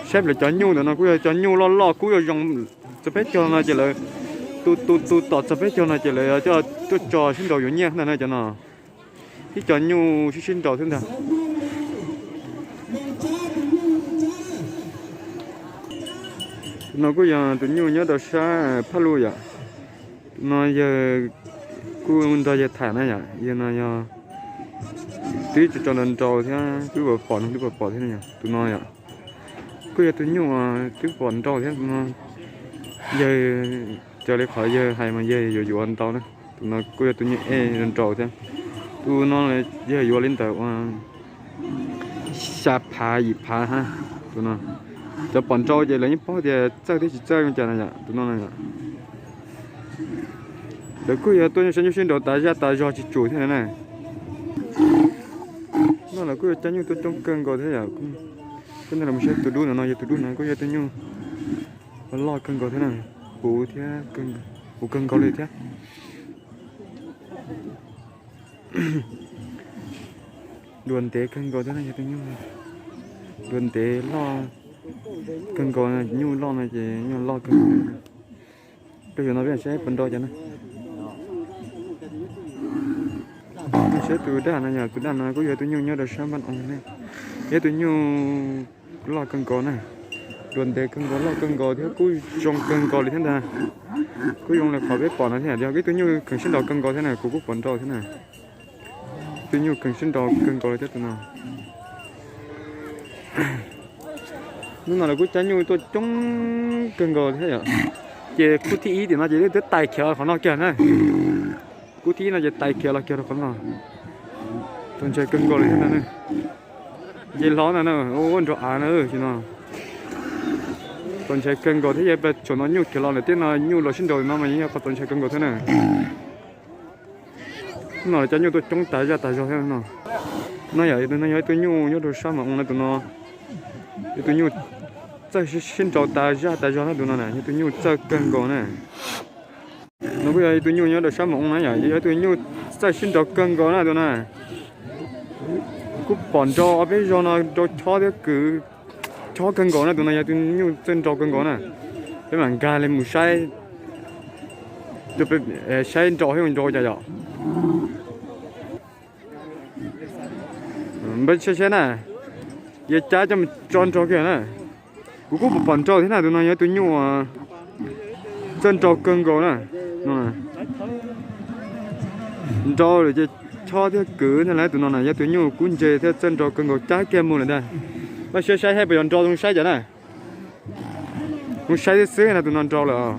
Saib lawv cov nyuj ntawm no kuj yog cov nyuj loj loj kub zoo zoo, txog peb caug no ces lawv, tus tus tus tom txog peb caug no ces lawv coj tuaj tso sib nraus yuav nyiaj ntag na cov no. Ib co nyuj sib sib nraus thiab ntag. Tus no kuj yog tus nyuj nyob rau sab Phaj Luj yom. Tus no yawg kuj nrog yawg tham na yom, yawg no yog twb tso nrau nrau thiab, twb pom pom no twb pom pom thiab na yom. Tus no yom, kuj yog tus nyuj twb pom nrau thiab tus no. Yawg, raws li qhov yawg hais mas yawg yuav yuav nrau na. Tus no kuj yog tus nyuj ej nrau thiab. Tus no yawg yuav li ntawm ua xya phav yim phav hab. Tus no, cov pom nrau ces lawv yeej paub tias txawj thiab tsis txawj zoo cas na yom. Tus no na yom, lawv kuj yog tuaj nyuj saib nyuj sib nraus tas zaj tas zog tsis tsum thiab na. No lawv kuj yog cab nyuj tuaj coob kawg nkaus thiab yom. Ntawd los saib tus dub no, no yog tus dub no kuj yog tus nyuj loj kawg nkaus thiab na, puv thiab, puv kawg nkaus li thiab. Duav ntev kawg nkaus thiab no yog tus nyuj, duav ntev loj kawg nkaus, nyuj loj no ces nyuj loj kawg nkaus. Rau zaum no peb saib puas nrau cov na. Saib tus daj no yom, tus daj no kuj yog tus nyuj nyob rau sab Npaj Oo ne, yog tus nyuj loj kawg nkaus na, duav ntev kawg nkaus, loj kawg nkaus thiab kuj zoo kawg nkaus li thiab ntag. Kuj zoo li qhov peb pom no thiab, yog ib tug nyuj kheev sib nraus kawg nkaus thiab na, kuv kuj pom nrau thiab na. Tus nyuj kheev sib nraus kawg nkaus li thiab tus no. Hnub no lawv kuj cab nyuj tuaj coob kawg nkaus thiab yom. Ces khub thib ib tim no ces twb tais khiav qhov no kiag na. Khub thib ib no ces tais khiav los kiag rau qhov no. Txaus ntshai kawg nkaus li thiab ntag. Nce hlo ntag na, ua nrau av na, no txaus ntshai kawg nkaus thiab. Yog peb tsaum no nyuj khiav los lawm tej no nyuj los sib nraus no mas yeej yog qhov txaus ntshai kawg nkaus thiab na. No lawv cab nyuj tuaj coob tas zaj tas zog thiab no. No yog, no yog ib tug nyuj nyob rau sab Mas Oo na tus no. Yog tus nyuj txawj sib nraus tas zaj tas zog na tus no na, yog tus nyuj txawj kawg nkaus na. No kuj yog ib tug nyuj nyob rau sab Mas Oo na yom, yog ib tug nyuj txawj sib nraus kawg nkaus na tus no. Kuj pom nrau ob peb zaug no nrau chob thiab kwv chob kawg nkaus na tus no, yog tus nyuj txawj nrau kawg nkaus na. Peb mam nkag li mus saib, saib nrau thiab nrau cas yom. Npaj saib saib na, yog cab coj mus tso nrau kiag na. Kuv kuj pom nrau thiab na tus no, yog tus nyuj txawj nrau kawg nkaus na. Nrau lawm ces chob thiab kwv ntag lauj, tus no na yog tus nyuj kub ntse thiab txawj nrau kawg nkaus, cab kiag mus lawm ntag. Npaj saib saib saib puas yog nrau, zoo saib cas na. Zoo saib xwb xwb na tus no nrau lawm.